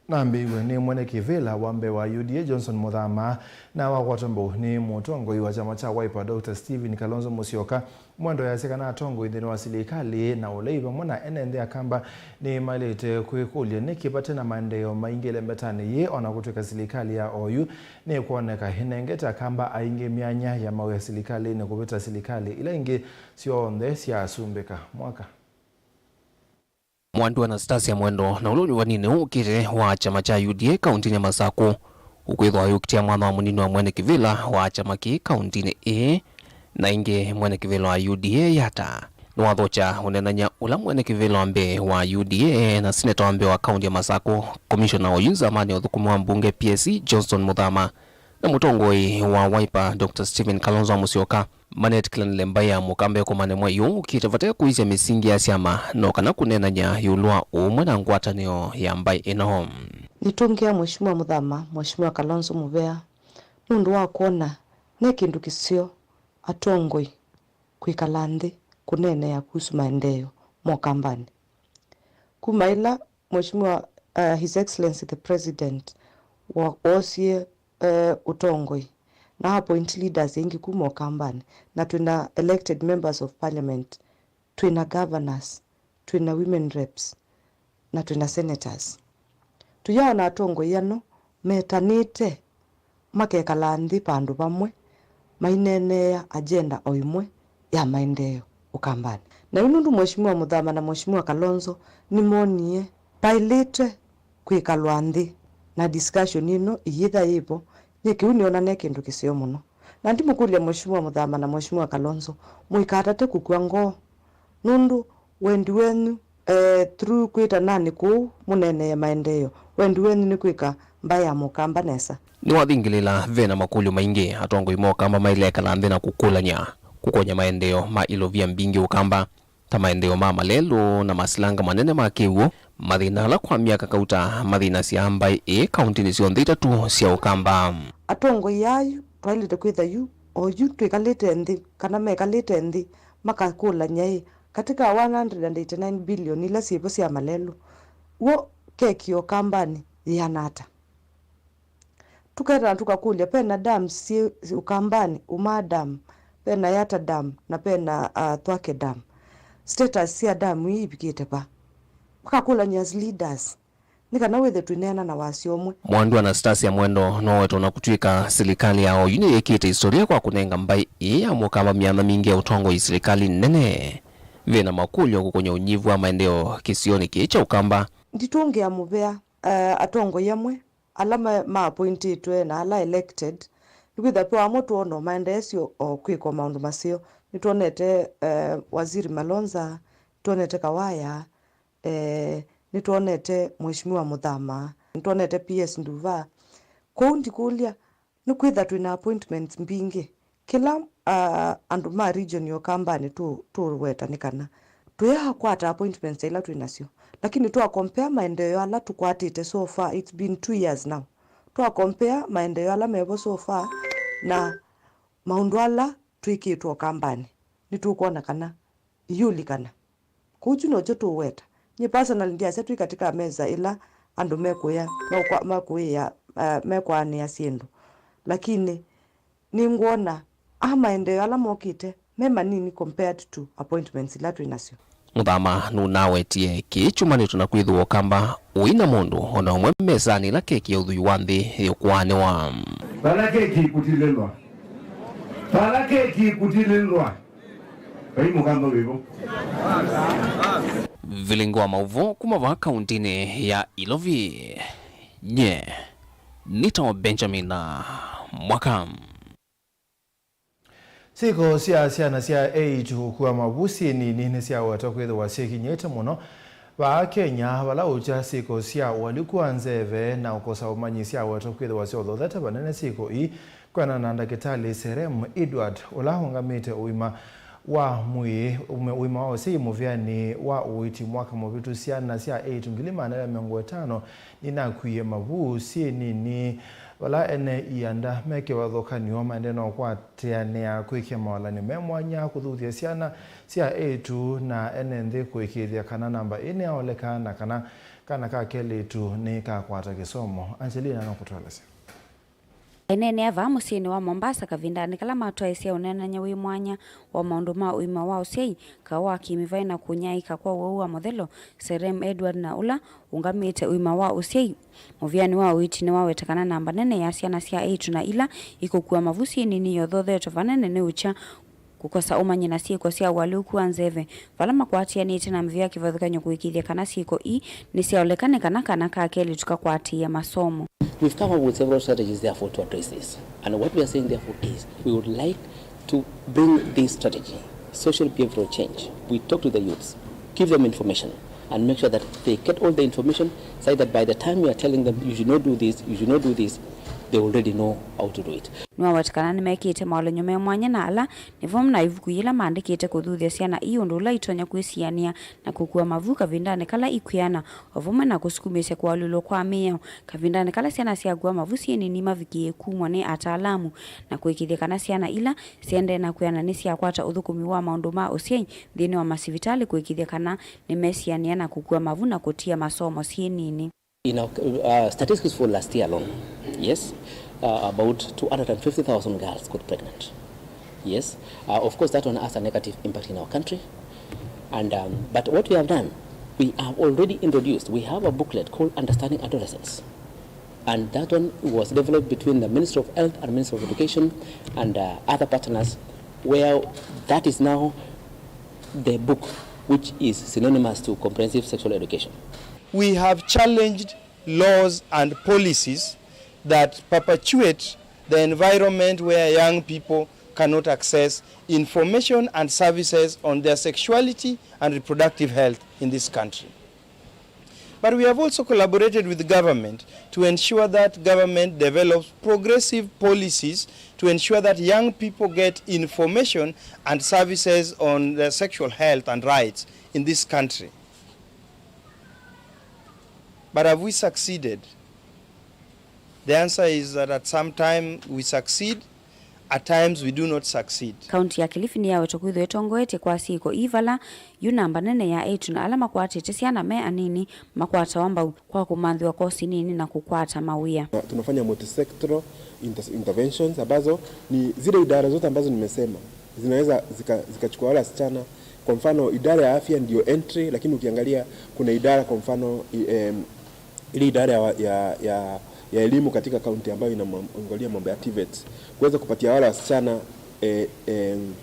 nambĩĩiw'e nĩ mwene kĩvĩla wa mbee wa U D A Johnson Muthama, na wakwatwa mbau nĩ mũtongoi wa kyama kya Wiper Doctor Stephen Kalonzo Musyoka. Mwendwa easya kana atongoi nthĩnĩ wa silikalĩ na ũlei vamwe na ene nthĩ Akamba nĩmaĩlĩte kwĩkũlya nĩkĩ vate na maendeeo maingĩ ĩlembetanĩ yĩĩ, o na kũtw'ĩka silikalĩ ya oyu nĩkwoneka ĩnengete Akamba aingĩ myanya ya mawĩa silikalĩnĩ kũvĩta silikalĩ ila ingĩ syonthe syasumbĩka. Mwaka. Mwandu Anastasia Mwendo, na ũla ũnyuvaninĩ ũkĩte wa kyama kya U D A kauntinĩ ya Masakũ, ũkwĩthwa ayũkitĩa mwanya wa mũnini wa mwene kĩvĩla wa kyama kĩĩ kauntinĩ ĩĩ, na ĩngĩ mwene kĩvĩla wa U D A Yatta. Nĩwathokya ũneenany'a ũla mwene kĩvĩla wa mbee wa U D A na seneta wa mbee wa kaunti ya Masakũ, komishona oyu nzamani ya ũthũkũmi wa mbunge P S C Johnson Muthama, na mũtongoi wa Wiper Doctor Stephen Kalonzo Musyoka manetĩkĩlanĩle mbaĩ ya Mũkamba ĩkomane mwei ũũ ũkĩte vate kũisya mĩsingi ya syama no kana kũneenany'a ĩũlũ wa ũũmwe na ngwatanĩo ya mbaĩ ĩno. Nĩtũngĩa Mheshimiwa Muthama, Mheshimiwa Kalonzo Muvea, nũndũ wa kwona ne kĩndũ kĩseo atongoi kwĩkala nthĩ kũneenea kuhusu maendeeo ma Ũkambanĩ. Kuma ĩla Mheshimiwa, uh, His Excellency the President wa-, woosie, uh, ũtongoi na appoint leaders aingĩ kuma Ũkambanĩ, na twĩna elected members of parliament, twĩna governors, twĩna women reps, na twĩna senators. Tũyaona atongoi ano metanĩte makekala nthĩ vandũ vamwe maineeneea agenda o ĩmwe ya maendeeo Ũkambanĩ. Na yu nũndũ Mheshimiwa Muthama na Mheshimiwa Kalonzo nĩmonie vaĩlĩte kwĩkalwa nthĩ na discussion ĩno ĩyĩtha yĩvo, nyie kĩu nĩona ne kĩndũ kĩseo mũno. Na ndimũkũlya Mheshimiwa Muthama na Mheshimiwa Kalonzo mũikatate kũkw'a ngoo, nũndũ wendi wenyu, eh, through kwĩtananĩ kũu mũneenee maendeeo, wendi wenyu nĩ kwĩka mbaĩ ya Mũkamba nesa. Nĩwathingĩlĩla ve na makũlyo maingĩ atongoi ma Ũkamba mailekala nthĩ na kũkũlany'a kũkony'a maendeeo ma ilovia mbingĩ Ũkamba, ta maendeeo ma malelũ na masilanga manene ma kĩw'ũ, mathĩna ala kwa myaka kauta mathĩnasya mbaĩ ĩĩ kauntinĩ syonthe itatũ sya Ũkamba. Atongoi ayu twaĩlĩte kwĩtha yu, o yu twĩkalĩte nthĩ, kana mekalĩte nthĩ, makakũlany'a ĩ, katĩ ka one hundred and eighty-nine billion ila syĩvo sya malelũ, w'o keki ya Ũkambanĩ yĩana ata? Tũketa na tũkakũlya, ve na dams syĩ Ũkambanĩ, Umaa Dam, ve na Yatta Dam, na ve na, uh, Thwake Dam. Status sya dam ii ivikĩte va? Makakũlany'a as leaders nĩ kana wĩthwe twĩneena na wasya ũmwe. Mwandu Anastasia Mwendo nowetwa na kũtw'ĩka silikalĩ ya oyu nĩyĩkĩte istoria kwa kũnenga mbaĩ ĩĩ ya Mũkamba myanya mingĩ ya ũtongoi silikalĩ nene. Ve na makũlyo kũkony'a ũnyivu wa maendeeo kĩsionĩ kĩĩ kya Ũkamba. Nditũngĩa mũvea, uh, atongoi amwe ala ma, ma appointĩtwe na ala elected, nĩkwĩthwa ve amwe twoona o maendeesyo o kwĩkwa maũndũ maseo. Nĩtwonete, eh, Waziri Malonza, nĩtwonete Kawaya, eh, nĩtwonete Mheshimiwa Muthama, nĩtwonete P S Nduva. Kwoou ndikũlya, nĩkwĩtha twĩna appointments mbingĩ. Kĩla, ah, andũ ma region ya Ũkambanĩ tũ-, tũweta nĩ kana tũyaakwata appointments ila twĩ nasyo, lakini twa compare maendeeo ala tũkwatĩte so far, it's been two years now, twa compare maendeeo ala mevo so far na maũndũ ala twĩkĩtwe Ũkambanĩ, nĩtũkwona kana iyũlikana. Kwoou kyu nokyo tũũweta. Nyie personally ndyasya twĩ katĩ ka mesa ĩla andũ mekũya, mekwa-, mekũĩa, eh, mekwaanĩa syĩndũ. Lakini nĩngwona a maendeeo ala mokĩte me manini compared to appointments ila twĩ nasyo. Mũthama nũnawetie kĩĩ kyumanĩtwe na kwĩthĩwa Ũkamba ũi na mũndũ o na ũmwe mesanĩ ĩla keki ya ũthwii wa nthĩ yĩũkwaanĩwa. Vala keki ĩkũtilĩlwa. Vala keki ĩkũtilĩlwa. Vai Mũkamba wĩvo. Vilingi wa maũvoo kuma vaa kauntinĩ ya Ilovi. Nye nĩtawa Benjamin Mwaka. Syĩko sya syana sya eĩtu kũkua mavu syĩ nini nĩsyawetwa kwĩthĩwa syĩkinyĩte mũno vaa Kenya, vala ũkya syĩko sya ũalyũku wa nzeve na ũkosa ũmanyi syawetwa kwĩthĩwa syothoothete vanene syĩko ii. Kwĩanana na Ndakĩtalĩ Serem Edward, ũla ũngamĩte ũima wa mwĩĩ, ũme-, ũima wa ũsyai mũvĩanĩ wa ũiiti mwaka mũvĩtu, syana sya eĩtu ngili maana elĩ na mĩongo ĩtano nĩnakwie mavu syĩ nini Vala ene ianda me kĩvathũkany'o maendee na ũkwatĩanĩa kwĩkĩa mawalany'o me mwanya kũthuthya syana sya eĩtu na ene nthĩ kũĩkĩĩthya kana namba ĩĩ nĩyaoleka na kana kana ka kelĩtu nĩkakwata kĩsomo. Angelina nũkũtũelesya. Aineenea vaa mũsyĩnĩ wa Mombasa kavindanĩ kala matwaĩsya ũneenany'a wĩ mwanya wa maũndũ ma ũima wa ũsyai, kaũ wa kĩmĩvaĩ na kũnyaĩĩka kwa ũwau wa mũthelo, Serem Edward, na ũla ũngamĩte ũima wa ũsyai mũvĩanĩ wa ũiiti, nĩwaweta kana namba nene ya syana sya eĩtu na ila ikũkua mavu syĩ nini yothothetwe vanene nĩ ũkya, kũkosa ũmanyi na syĩko sya ũalyũku wa nzeve, vala makwatĩanĩte na mĩvĩa kĩvathũkany'o kũĩkĩĩthya kana syĩko ii nĩsyaoleka nĩ kana kana ka kelĩtu kakwatĩĩe masomo. We've come up with several strategies, therefore, to address this. And what we are saying, therefore, is we would like to bring this strategy, social behavioral change. We talk to the youths, give them information, and make sure that they get all the information, so that by the time you are telling them, "You should not do this, you should not do this," they already know how to do it. Nĩwaweta kana nĩmekĩte mawalany'o me mwanya na ala nĩ vamwe na ivuku yĩla maandĩkĩte kũthuthya syana ii ũndũ ũla itonya kwĩsianĩa na kũkua mavu kavindanĩ kala ikwĩana, o vamwe na kũsukumĩĩsya kũalyũlwa kwa mĩao kavindanĩ kala syana syakua mavu syĩ nini mavikĩĩe kumw'a nĩ ataalamu, na kũĩkĩĩthya kana syana ila siendee na kwĩana nĩsyakwata ũthũkũmi wa maũndũ ma ũsyai nthĩnĩ wa masivitalĩ kũĩkĩĩthya kana nĩmesianĩa na kũkua mavu na kũtia masomo syĩ nini. In our uh, statistics for last year alone, yes, uh, about two hundred fifty thousand girls got pregnant. Yes, uh, of course, that one has a negative impact in our country. And um, but what we have done, we have already introduced, we have a booklet called Understanding Adolescence. And that one was developed between the Ministry of Health and Ministry of Education and uh, other partners, where that is now the book which is synonymous to comprehensive sexual education. We have challenged laws and policies that perpetuate the environment where young people cannot access information and services on their sexuality and reproductive health in this country. But we have also collaborated with government to ensure that government develops progressive policies to ensure that young people get information and services on their sexual health and rights in this country. But have we succeeded? The answer is that at some time we succeed, at times we do not succeed. Kaunti ya Kilifi nĩyawetwa kwĩthwa ĩtongoetye kwa syĩko ii vala yu namba nene ya eĩtu na ala makwatĩte syana me anini makwatawa mbau kwa kũmanthĩwa kosi nini na kũkwata mawĩa. Na tunafanya multisectoral inter interventions ambazo ni zile idara zote ambazo nimesema zinaweza zika- zikachukua wale wasichana. Kwa mfano, idara ya afya ndio entry, lakini ukiangalia kuna idara, kwa mfano, i- em, ile idara ya, ya, ya, ya elimu katika kaunti ambayo inaangalia mambo ya TVETs, kuweza kupatia wale wasichana eh, em,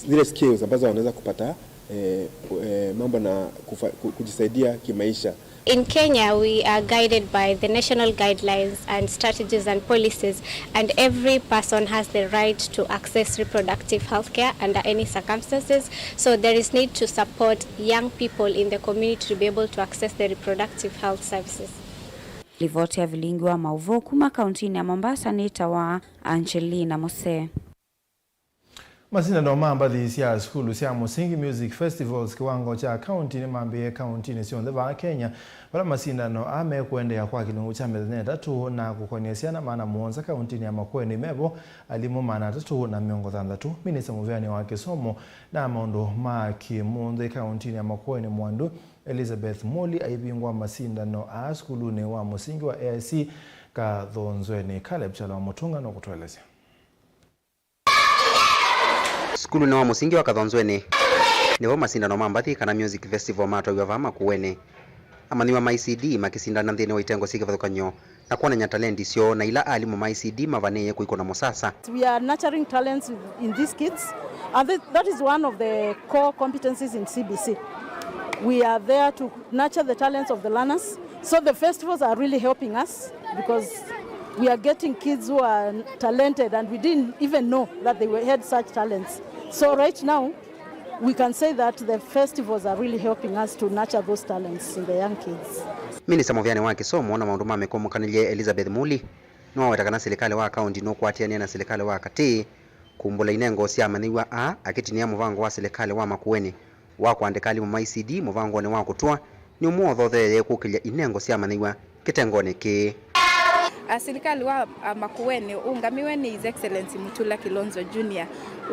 zile skills ambazo wanaweza kupata eh, eh, mambo na kufa- ku- kujisaidia kimaisha. In Kenya, we are guided by the national guidelines and strategies and policies, and every person has the right to access reproductive health care under any circumstances. So there is need to support young people in the community to be able to access the reproductive health services. Livoti ya vilingi wa mauvoo kuma kauntinĩ ya Mombasa nĩtawa Angelina Musee. Masindano ma mbathi sya sukulu sya mũsingi, music festivals, kĩwango kya kaunti nĩmambĩĩe kauntinĩ syonthe vaa Kenya, vala masindano aa mekũendeea kwa kĩlungu kya mĩthenya ĩtatũ, na kũkony'a syana maana mũonza kauntinĩ ya Makueni mevo alimũ maana atatũ na mĩongo thanthatũ. Minista mũvĩanĩ wa kĩsomo na maũndũ ma kĩmũnthĩ kauntinĩ ya Makueni Mwandu Elizabeth Muli aivingũa masindano aa sukulunĩ wa mũsingi wa A I C Kathonzweni. Caleb Kyalo wa Mũtũnga nũkũtũelesya. Sukulunĩ wa mũsingi wa Kathonzweni nĩvo masindano ma mbathi kana music festival matwaiw'a vaa Makueni. Amanyĩw'a ma E C D makĩsindana nthĩnĩ wa itengo syĩ kĩvathũkany'o na kwonany'a talendi syoo na ila alimũ ma E C D mavanĩĩe kũikũna mũsasa. We are nurturing talents in these kids, and that is one of the core competencies in C B C. We are there to nurture the talents of the learners. So the festivals are really helping us because we are getting kids who are talented and we didn't even know that they were, had such talents. So right now, we can say that the festivals are really helping us to nurture those talents in the young kids. Minista mũvĩanĩ wa kĩsomo na maũndũ ma mĩkũmũkanĩlye Elizabeth Muli nĩwaweta kana silikalĩ wa kaunti nũkwatĩanĩa na silikalĩ wa katĩ kumbũla inengo sya amanyĩw'a aa, akĩtinĩa mũvango wa silikalĩ wa Makueni wa kũandĩka alimũ ma E C D mũvangonĩ wa kũtũa nĩ ũmwe ũthotheeye kũkĩlya inengo sya amanyĩw'a kĩtengonĩ kĩĩ. Asilikalĩ wa, a, Makueni ũũngamiwe nĩ His Excellency Mutula Kilonzo Junior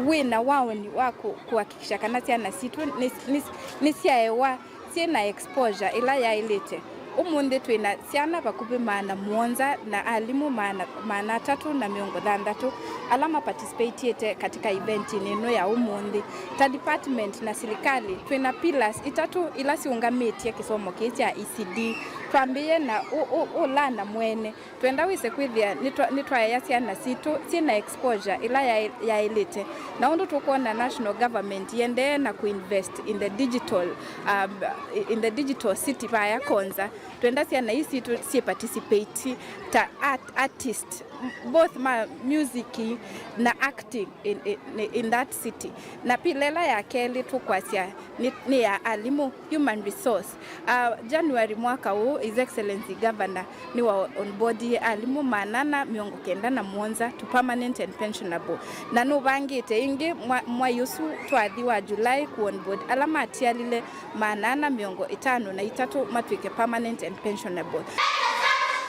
wĩ na waoni wa kũ-, kũhakikisha kana syana sitũ nĩ, nĩ, nĩsyaewa syĩ na exposure ĩla yaĩlĩte. Ũmũnthĩ twĩ na syana vakuvĩ maana mũonza na alimũ maana, maana atatũ na mĩongo thanthatũ ala ma participatĩte katika event ĩno ya ũmũnthĩ. Ta department na silikalĩ, twĩ na pillars itatũ ila siũngamĩtye kĩsomo kĩĩ kya E C D. Twambĩĩe na ũ-, ũ-, ũlana mwene. Twenda wĩse kwĩthĩa nĩtwa-, nĩtwaea syana sitũ syĩ na exposure ĩla yaĩ-, yaĩlĩte. Na ũndũ tũkwona national government yĩendee na kũinvest in the digital, um, in the digital city vaya Konza, twenda syana ii sitũ syĩ participate ta art-, artist, both ma music na acting in, in, in that city. Na pila ĩla ya kelĩ tũkwasya nĩ, nĩ ya alimũ, human resource. Uh, January mwaka ũũ, His Excellency Governor nĩwa onboardie alimũ maana ana mĩongo kenda na mũonza to permanent and pensionable. Na nũvangĩte ĩngĩ mwa-, mwai ũsu twathi wa July kũ onboard ala matialile maana ana mĩongo ĩtano na itatũ matw'ĩke permanent and pensionable.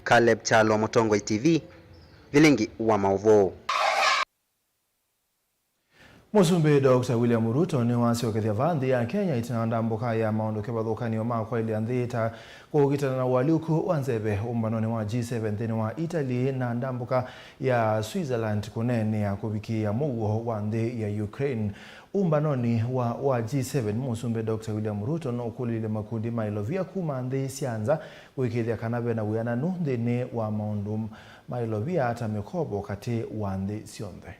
Caleb Kyalo, Mũtongoi T V, vilingi wa maũvoo. Mũsumbĩ Doctor William Ruto nĩwasyokethya vaa nthĩ ya Kenya ĩtina wa ndambũka ya maũndũ kĩvathũkany'o ma kwaĩlya nthĩ ta kũkitana na ũalyũku wa nzeve ũmbanonĩ wa G seven nthĩnĩ wa Italy na ndambũka ya Switzerland kũneenea kũvikĩĩa mũuo wa nthĩ ya Ukraine. Ũmbanonĩ wa, wa G seven, Mũsumbĩ Doctor William Ruto nũkũlilye makundi ma ilovia kuma nthĩ sya nza kũĩkĩĩthya kana ve na wĩananu nthĩnĩ wa maũndũ ma ilovia ta mĩkovo katĩ wa nthĩ syonthe.